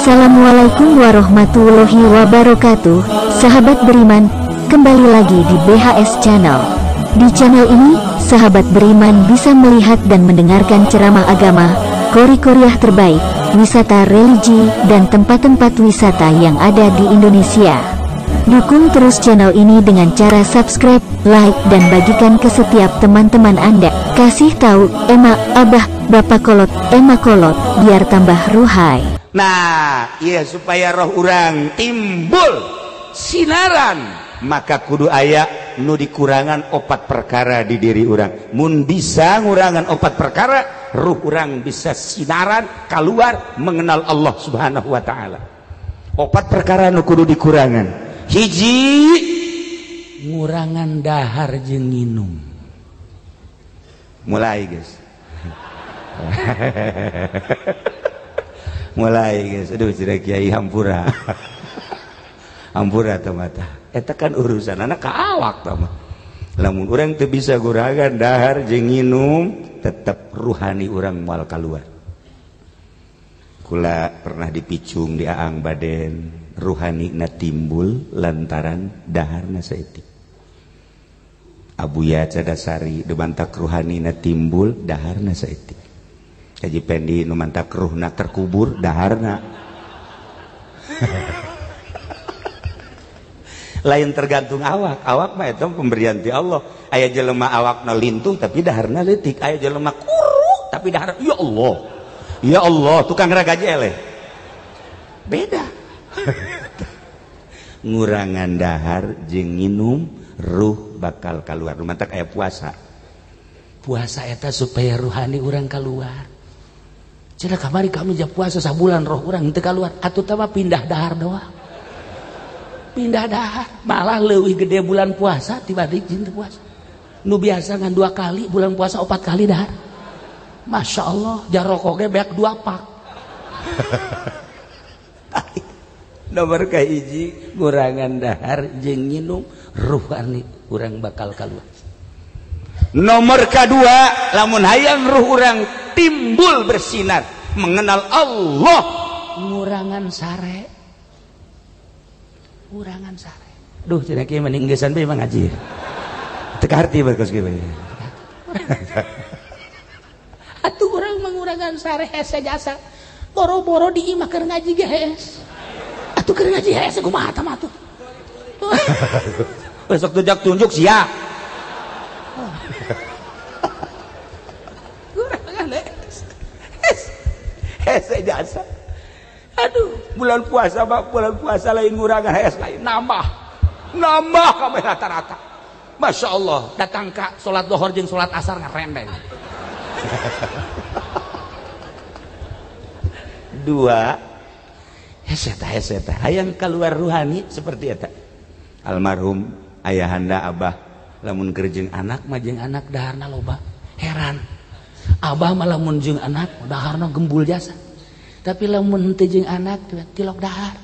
Assalamualaikum warahmatullahi wabarakatuh. Sahabat beriman, kembali lagi di BHS Channel. Di channel ini, sahabat beriman bisa melihat dan mendengarkan ceramah agama, kori-koriah terbaik, wisata religi, dan tempat-tempat wisata yang ada di Indonesia. Dukung terus channel ini dengan cara subscribe, like, dan bagikan ke setiap teman-teman Anda. Kasih tahu emak, abah, bapak kolot, emak kolot, biar tambah ruhai. Nah, iya supaya roh urang timbul sinaran, maka kudu aya nu dikurangan opat perkara di diri urang. Mun bisa ngurangan opat perkara, ruh urang bisa sinaran keluar mengenal Allah Subhanahu wa taala. Opat perkara nu kudu dikurangan. Hiji, ngurangan dahar jeung nginum. Mulai guys. Mulai guys, aduh cira kiai hampura. Hampura teh mata. Eta kan urusan anak ka awak tah mah. Lamun urang teu bisa ngurangan dahar jeung nginum, tetep ruhani urang moal kaluar. Kula pernah dipicung di Aang Baden, ruhani na timbul lantaran daharna saeutik. Abuya Cadasari debantak ruhani na timbul daharna saeutik. Haji Pendi nu mantak ruhna terkubur daharna. Lain tergantung awak, awak mah eta pemberian ti Allah. Aya jelema awakna lintuh tapi daharna leutik, aya jelema kuru tapi daharna ya Allah. Ya Allah, tukang ragaji eleh. Beda. Ngurangan dahar jeung nginum ruh bakal keluar. Nu mantak aya puasa. Puasa eta supaya ruhani urang keluar. Cenah kamari kami ja puasa sabulan roh urang teu keluar. Atuh teh mah pindah dahar doang. Pindah dahar, malah leuwih gede bulan puasa tibalik jeung teu puasa. Nu biasa ngan 2 kali bulan puasa 4 kali dahar. Masya Allah, jarokok ge beak 2 pak. Nomor kahiji ngurangan dahar jeung nginum ruhani urang bakal keluar. Nomor kedua, lamun hayang ruh urang timbul bersinar mengenal Allah, ngurangan sare. Ngurangan sare. Duh, cenah kieu mending geusan bae mah ngaji. Teu kaharti bae kos kieu. Atuh urang mengurangan sare hese jasa. Boro-boro di imah keur ngaji ge hees. Atuh keur ngaji hese kumaha tah mah atuh. Besok tujak tunjuk sia. Ngurangan hese jasa. Aduh, bulan puasa mah bulan puasa lain ngurangan hees lain nambah. Nambah kabeh rata-rata. Masya Allah, datang ka salat lohor jeung salat asar ngarendeng. Dua, hese tah hayang keluar ruhani seperti eta. Almarhum ayahanda abah lamun keur jeung anak mah jeung anak daharna loba. Heran. Abah mah lamun jeung anak daharna gembul jasa. Tapi lamun henteu jeung anak tilok dahar.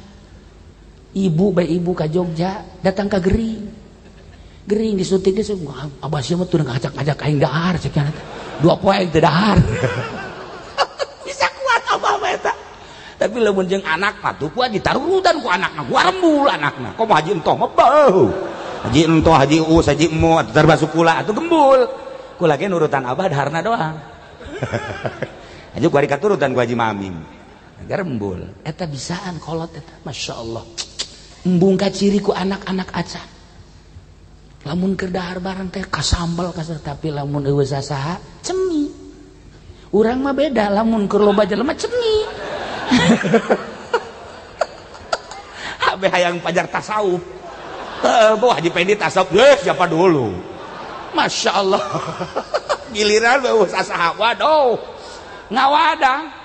Ibu bae ibu ka Jogja datang ka gering. Gering disuntik geus abah sia mah teu ngajak-ngajak aing dahar cek nya. 2 poe aing teu dahar. Bisa kuat abah mah eta. Tapi lamun jeung anak mah tuh kuat ditarurutan ku anakna, gua rembul anakna. Komo haji entoh mah beuh. Haji entoh, haji us, haji emo atuh termasuk kula atuh gembul. Kula ge nurutan abah daharna doang. Haji ku ari katurutan ku haji Mamim. Garembul eta bisaan kolot eta Masya Allah. Embung kaciri ku anak-anak acan. Lamun keur dahar bareng teh kasambel kasar, tapi lamun eueuh sasaha cemi. Urang mah beda, lamun keur loba jelema cemi. Habe hayang pajar tasawuf. Heeh, bawa Haji Pendi tasawuf geus siapa dulu. Masya Allah. Giliran eueuh sasaha waduh. Ngawadang.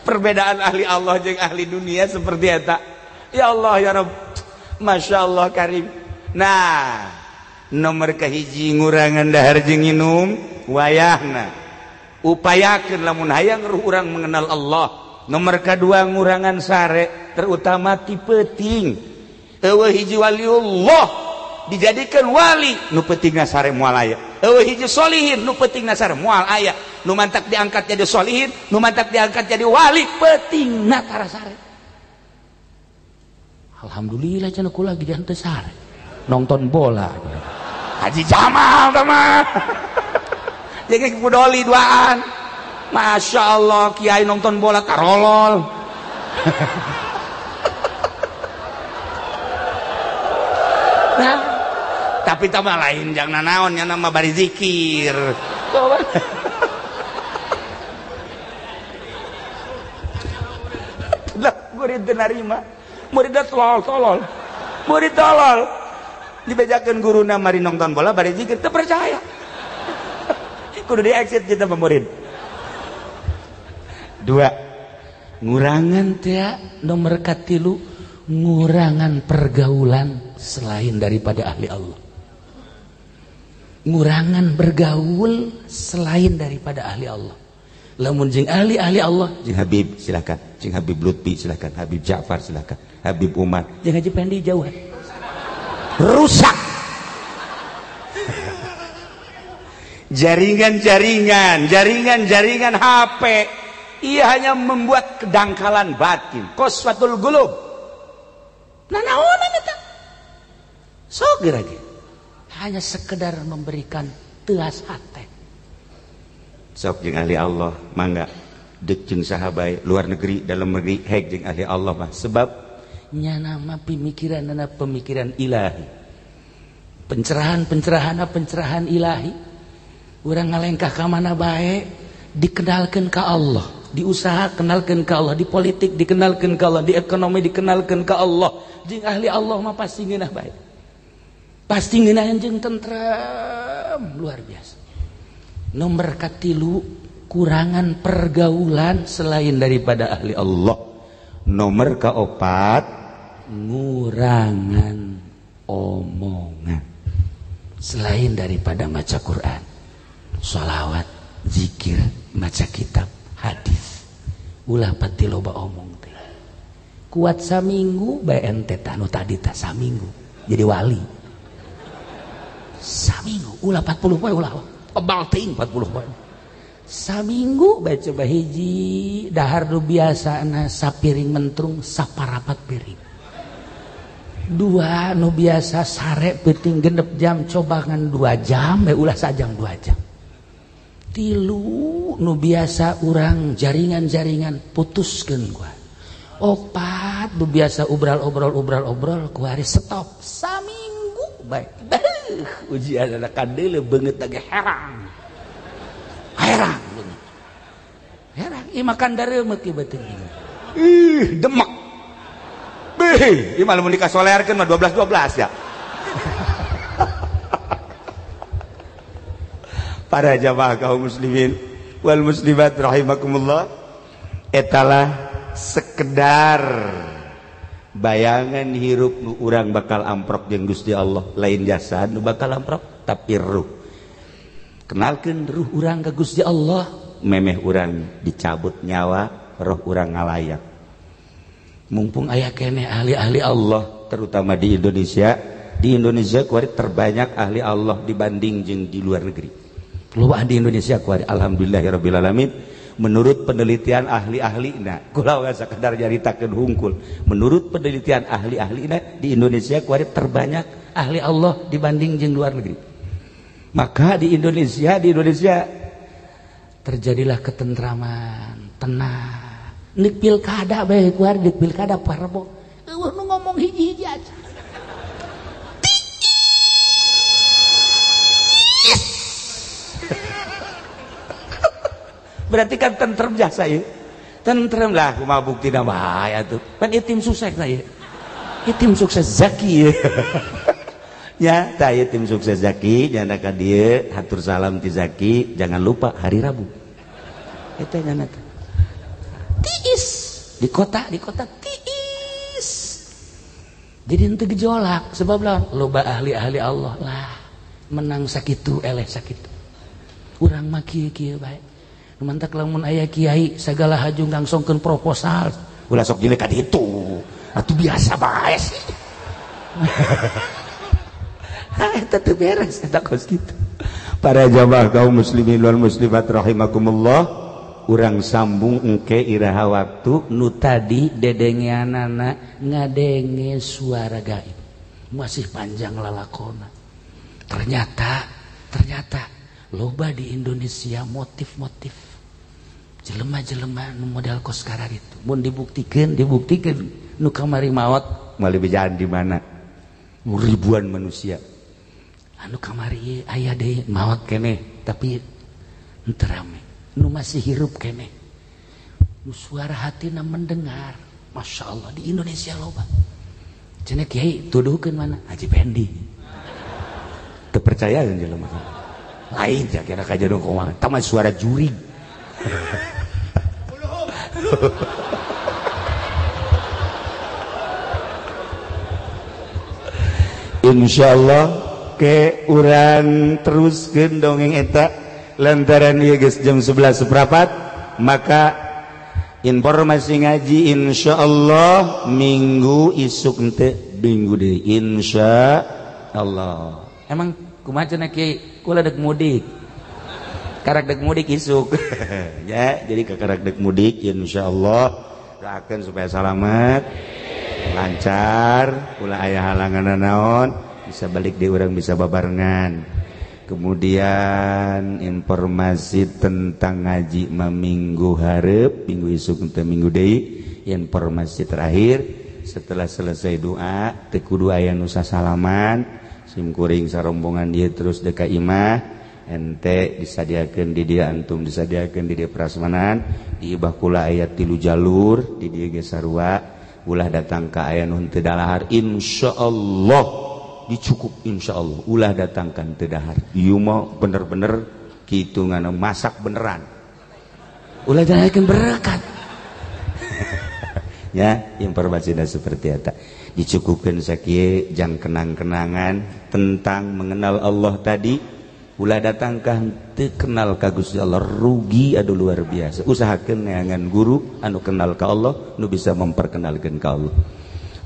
Perbedaan ahli Allah jeung ahli dunia seperti eta. Ya Allah ya Rabb. Masya Allah karim. Nah, nomor kahiji ngurangan dahar jeung nginum wayahna. Upayakeun lamun hayang ruh urang mengenal Allah. Nomor kadua ngurangan sare, terutama ti peuting. Eueuh hiji waliullah dijadikan wali nu pentingna sare moal aya. Eueuh hiji solihin nu pentingna sare moal aya. Nu mantak diangkat jadi solihin, nu mantak diangkat jadi wali pentingna tara sare. Alhamdulillah cenah kula lagi teu sare. Nonton bola. Haji Jamal tah mah. Jeung kudoli duaan. Masya Allah kiai nonton bola karolol. Nah, tapi tambah lain jangan nanaon nya nama bari zikir. Lah murid narima, murid tolol tolol. Murid tolol. Dibejakeun guruna mari nonton bola bari zikir teu percaya. Kudu di exit kita murid. Dua, ngurangan teh nomor katilu ngurangan pergaulan selain daripada ahli Allah. Ngurangan bergaul selain daripada ahli Allah. Lamun jeung ahli-ahli Allah, jeung Habib silakan, jeung Habib Lutfi silakan, Habib Ja'far silakan, Habib Umar, jeung Haji Pendi jauhan. Rusak. Jaringan-jaringan, jaringan-jaringan HP, ia hanya membuat kedangkalan batin, qaswatul qulub. Nah, naonan eta? Sok geura ge. Hanya sekedar memberikan teas hate. Sok jeung ahli Allah, mangga deuk jeung saha bae, luar negeri, dalam negeri, hek jeung ahli Allah mah. Sebab nyana mah pemikiranna pemikiran ilahi. Pencerahan-pencerahanna pencerahan ilahi. Urang ngalengkah ka mana bae dikenalkeun ka Allah, diusaha kenalkeun ka Allah, di politik dikenalkeun ka Allah, di ekonomi dikenalkeun ka Allah. Jeung ahli Allah mah pasti ngeunah bae. Pasti ngeunah jeung tentrem luar biasa. Nomor katilu kurangan pergaulan selain daripada ahli Allah. Nomor keopat ngurangan omongan selain daripada maca Quran, sholawat, zikir, maca kitab, hadis. Ulah pati loba omong teh. Kuat saminggu bae ente tah nu tadi tah saminggu jadi wali. Saminggu ulah 40 poe ulah. Kebal teuing 40 poe. Saminggu bae coba hiji dahar nu biasana sapiring mentrung saparapat piring. Dua nu biasa sare peuting 6 jam coba ngan 2 jam bae ulah sajam 2 jam. Tilu nu biasa urang jaringan-jaringan putuskeun gua. Opat nu biasa obral-obrol kuari stop saminggu bae. Ujian anak kandeule beungeut lagi herang. Herang beungeut. Herang ieu makan dareumeuk ieu beuteung. Ih, demek. Beuh, ieu mah lamun dikasolerkeun mah 12-12 ya. Para jamaah kaum muslimin wal muslimat rahimakumullah, etalah sekedar bayangan hirup nu urang bakal amprok jeung Gusti Allah, lain jasad nu bakal amprok tapi ruh. Kenalkeun ruh urang ka Gusti Allah, memeh urang dicabut nyawa, roh urang ngalayak. Mumpung aya keneh ahli-ahli Allah, terutama di Indonesia. Di Indonesia kuari terbanyak ahli Allah dibanding jeung di luar negeri. Loba di Indonesia kuari, alhamdulillahirabbil alamin. Menurut penelitian ahli-ahlina, kula we sakadar nyaritakeun hungkul. Menurut penelitian ahli-ahlina di Indonesia kuari terbanyak ahli Allah dibanding jeung luar negeri. Maka di Indonesia terjadilah ketentraman, tenang. Nek pilkada bae kuari, nek pilkada parbo. Eueuh nu ngomong hiji-hiji aja. Berarti kan tentrem jasa ieu. Tentrem lah kumaha buktina bae atuh. Pan ieu tim sukses na ieu. Ieu tim sukses Zaki ieu. Ya, tah ieu tim sukses Zaki nyana ka dieu, hatur salam ti Zaki, jangan lupa hari Rabu. Eta nyana teh. Tiis di kota tiis. Jadi henteu gejolak sebab lawan loba ahli-ahli Allah lah menang sakitu eleh sakitu. Urang mah kieu-kieu bae. Mantak lamun aya kiai sagala haju ngangsongkeun proposal ulah sok jelek ka ditu atuh biasa bae sih. Eta teu beres eta kos kitu. Para jamaah kaum muslimin wal muslimat rahimakumullah, urang sambung engke iraha waktu nu tadi dedengeanana ngadenge suara gaib. Masih panjang lalakona. Ternyata loba di Indonesia motif-motif jelema-jelema nu model kos kararitu. Mun dibuktikan nu kamari maot moal dibejaan di mana? Ribuan manusia. Anu kamari aya deui maot keneh tapi henteu rame. Nu masih hirup keneh. Nu suara hatina mendengar. Masya Allah di Indonesia loba. Cenah kiai tuduhkeun mana? Haji Pendi. Teu percaya jelema. Lain ya kira kajodoh kumaha. Tah suara jurig. Insyaallah ke urang teruskeun dongeng eta lantaran ieu geus jam 11.15 maka informasi ngaji insyaallah minggu isuk henteu minggu deui insyaallah. Emang kumaha cenah kiai kula dek mudik. Karak dek mudik isuk. Ya, jadi kakarak dek mudik insyaallah doakeun supaya salamet, lancar, ulah aya halangan naon, bisa balik di urang bisa babarengan. Kemudian informasi tentang ngaji minggu hareup, minggu isuk teh minggu deui, informasi terakhir setelah selesai doa teu kudu aya nu sasalaman, sim kuring sarombongan dia terus deka imah. Ente disadiakeun di dia antum disadiakeun di dia prasmanan di ibah kula aya 3 jalur di dia ge sarua ulah datang ka aya nu teu dalahar insyaallah dicukup insyaallah ulah datangkan teu dahar ieu mah bener-bener kitu ngana masak beneran ulah datangkeun berkat. Ya informasinya seperti eta dicukupkeun sakieu jang kenang-kenangan tentang mengenal Allah tadi. Ulah datangkah teu kenal ka Gusti Allah rugi aduh luar biasa. Usahakeun neangan guru anu kenal ka Allah nu bisa memperkenalkeun ka Allah.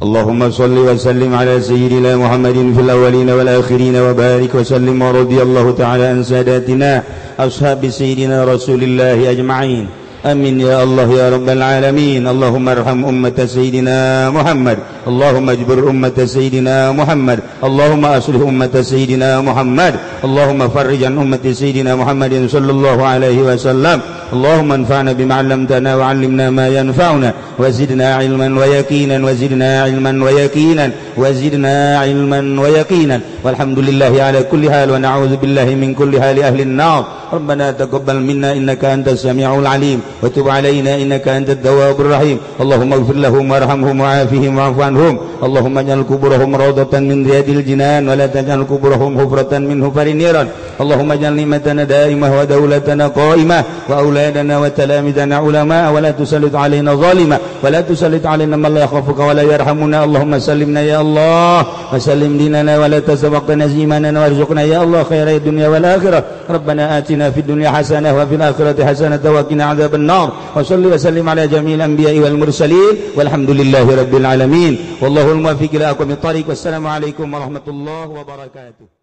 Allahumma shalli wa sallim ala sayyidina Muhammadin fil awwalin wal akhirin wa barik wa sallim wa radhiyallahu ta'ala an sadatina ashabi sayyidina Rasulillah ajma'in. Amin ya Allah ya Rabbal Alamin. Allahumma arham ummata Sayyidina Muhammad. Allahumma ajbir ummata Sayyidina Muhammad. Allahumma aslih ummata Sayyidina Muhammad. Allahumma farrij an ummati Sayyidina Muhammadin sallallahu alaihi wasallam. Allahumma anfa'na bima 'allamtana wa 'allimna ma yanfa'una wa zidna 'ilman wa yaqinan wa zidna 'ilman wa yaqinan wa zidna 'ilman wa yaqinan. Walhamdulillahi ala kulli hal wa na'udzu billahi min kulli hali ahli an-nar. Rabbana taqabbal minna innaka antas samiul 'alim wa tub 'alaina innaka antat tawwabur rahim. Allahumma ighfir lahum warhamhum wa'afihim wa'fu anhum. Allahumma ij'al quburahum rawdatan min riyadil jinan wa la taj'al quburahum hufratan min hufarin niran. Allahumma ij'al ni'matana da'imah wa dawlatana qa'imah wa auladana wa talamidana ulama wa la tusallit 'alaina zalima wa la tusallit 'alaina man la yakhafuka wa la yarhamuna. Allahumma sallimna ya Allah wa sallim dinana wa la tasabaqna imanana warzuqna ya Allah khairay dunya wal akhirah. Rabbana atina fid dunya hasanah wa fil akhirati hasanah wa qina adzaban nar. Wa salli wa sallim ala jami'il anbiya'i wal mursalin walhamdulillahi rabbil alamin. Wallahul muwaffiq ila aqwamit thariq. Wassalamu alaikum warahmatullahi wabarakatuh.